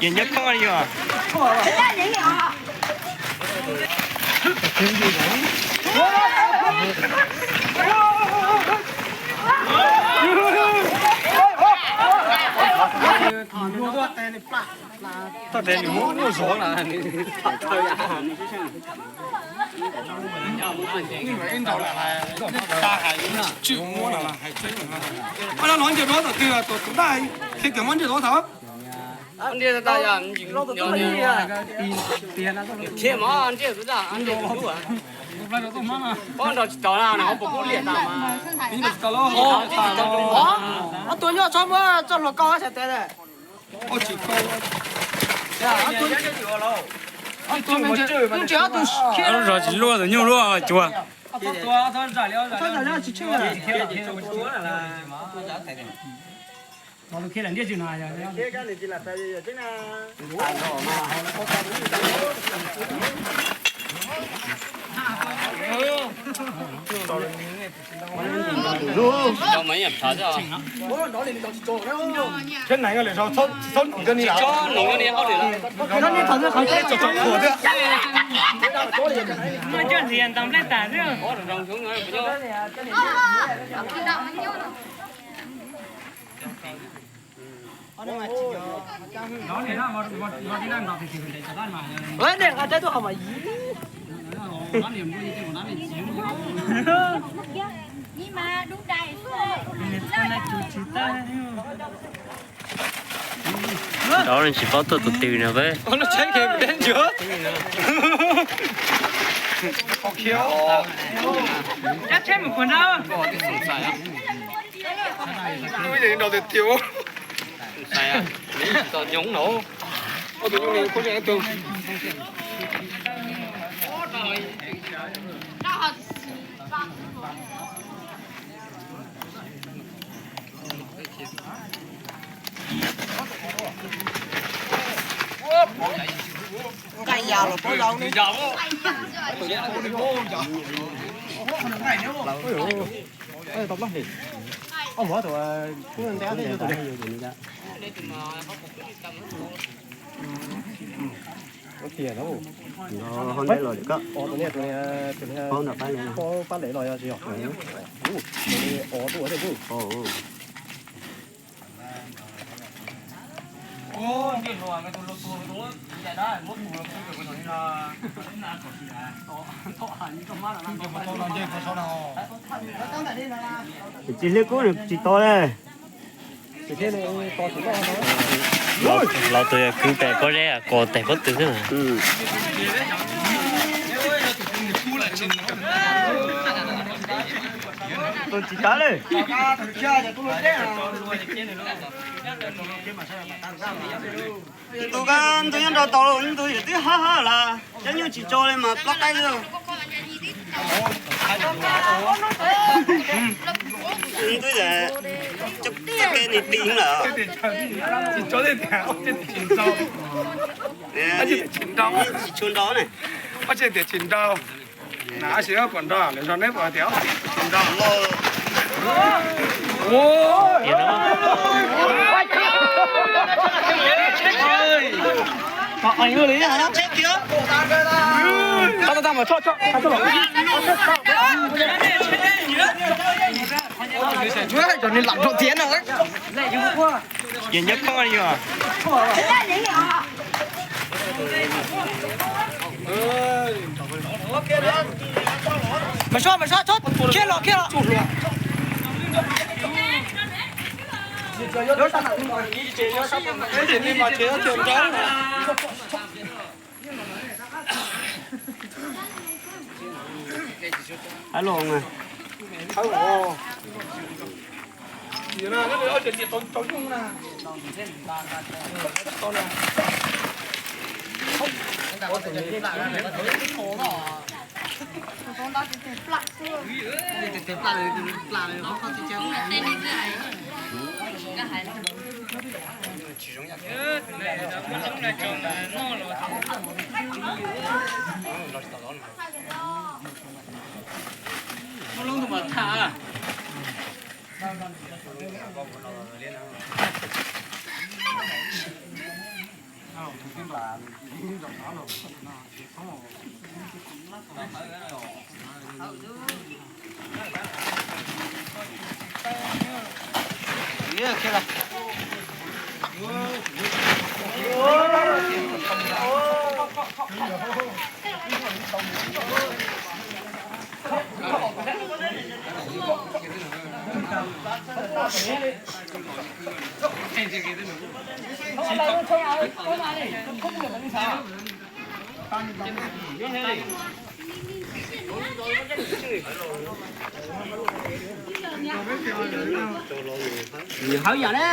Ces nyob khoom li os. Toj tes nws muab muaj zov na. Ua no ncej duab tom twg, tus tus daj, qhia tias muab ncej duab thaum. Nws khiav mov ntiaj teb, ntiaj teb, pob nrog tsis tau na, nws ho puas kub liam tau mas. Ob tug nyuj txhob muab txoj hlua kaub sab tes. Ob tug, ob tug, ob tug, ob tug zov tsis luaj tus nyuj luaj cuag. Nrov li tsis paub tuaj tus twg no peb. Nqaij ya los paub zoo ne. Tus niag, tus niag, tus niag pab lev los yog tsis yog? Tus niag os tuaj thiab tus. Tsis liab kub nws tsis to li. Los tus yog kwv pem pob zeb, kos tes pob tw xwb. Tus tsis kav li. Tus ka ntu nyob nrog tau, ntu yawm twb hab hab las, cov nyuj tsis tso li mas plab qaib xwb. Ntu yawm cov ke ni ti lawm. Tsis tshua nrau ne. Ab tsi tias tsis nrau. Na ab tsi puas nrau, lawv nrau neb puas tias tsis nrau. Ces nyob khoom li os. Mas so mas so, khiav los khiav los. Alo. Hawb yam ne.